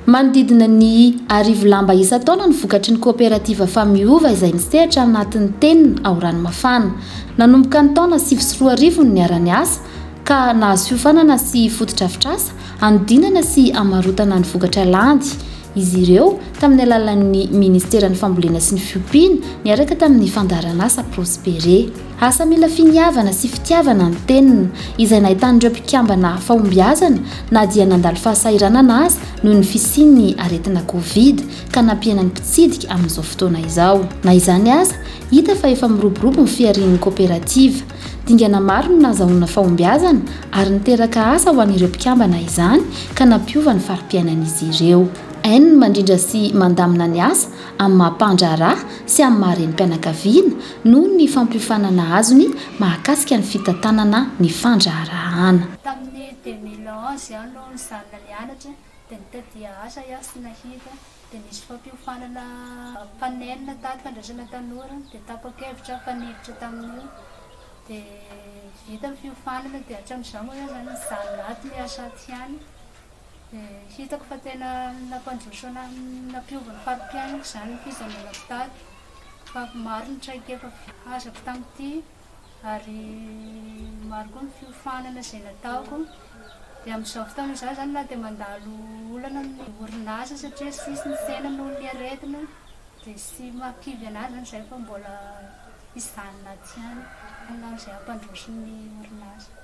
Manodidina ny arivo lamba isan-taona ny vokatry ny kaoperativa Famiova izay misehatra anatin'ny tenona ao Ranomafana. Nanomboka ny taona 2009 no niara-niasa ka nahazo fiofanana sy fotodrafitrasa hanodinana sy hamarotana ny vokatra landy izy ireo tamin'ny alalan'ny Ministeran'ny Fambolena sy ny Fiompiana niaraka tamin'ny fandaharanasa Prospere. Asa mila finiavana sy fitiavana ny tenona, izay nahitan'ireo mpikambana fahombiazana na dia nandalo fahasahiranana aza noho ny fisian'ny aretina Covid ka nampihena ny mpitsidika amin'izao fotoana izao. Na izany aza, hita fa efa miroborobo ny fiharian'ny kaoperativa. Dingana maro no nahazahoana fahombiazana ary niteraka asa ho an'ireo mpikambana izany ka nampiova ny fari-piainan'izy ireo. Hainy ny mandrindra sy mandamina ny asa amin'ny maha mpandraharaha sy amin'ny maha renim-pianakaviana noho ny fampiofanana azony mahakasika ny fitantanana ny fandraharahana. Tamin'ny 2011 aho no nijanona nianatra dia nitadiha asa aho sy nahita dia nisy fampiofanana mpanenina tato fandraisana tanora dia tapa-kevitra aho fa niditra tamin'io dia vita ny fiofanana dia hatramin'izao moa aho izany nijanona ato miasa ato ihany. Dia hitako fa tena nampandroso anahy, nampiova ny fari-piainako izany ny fijanonako tato. Fa maro ny traikefa azoko tamin'ity ary maro koa ny fiofanana izay nataoko. Dia amin'izao fotoana izao izany na dia mandalo olana ny orinasa satria tsisy ny tsena noho ny aretina dia tsy mahakivy anahy izany izay fa mbola hijanona ato ihany hanao izay hampandroso ny orinasa.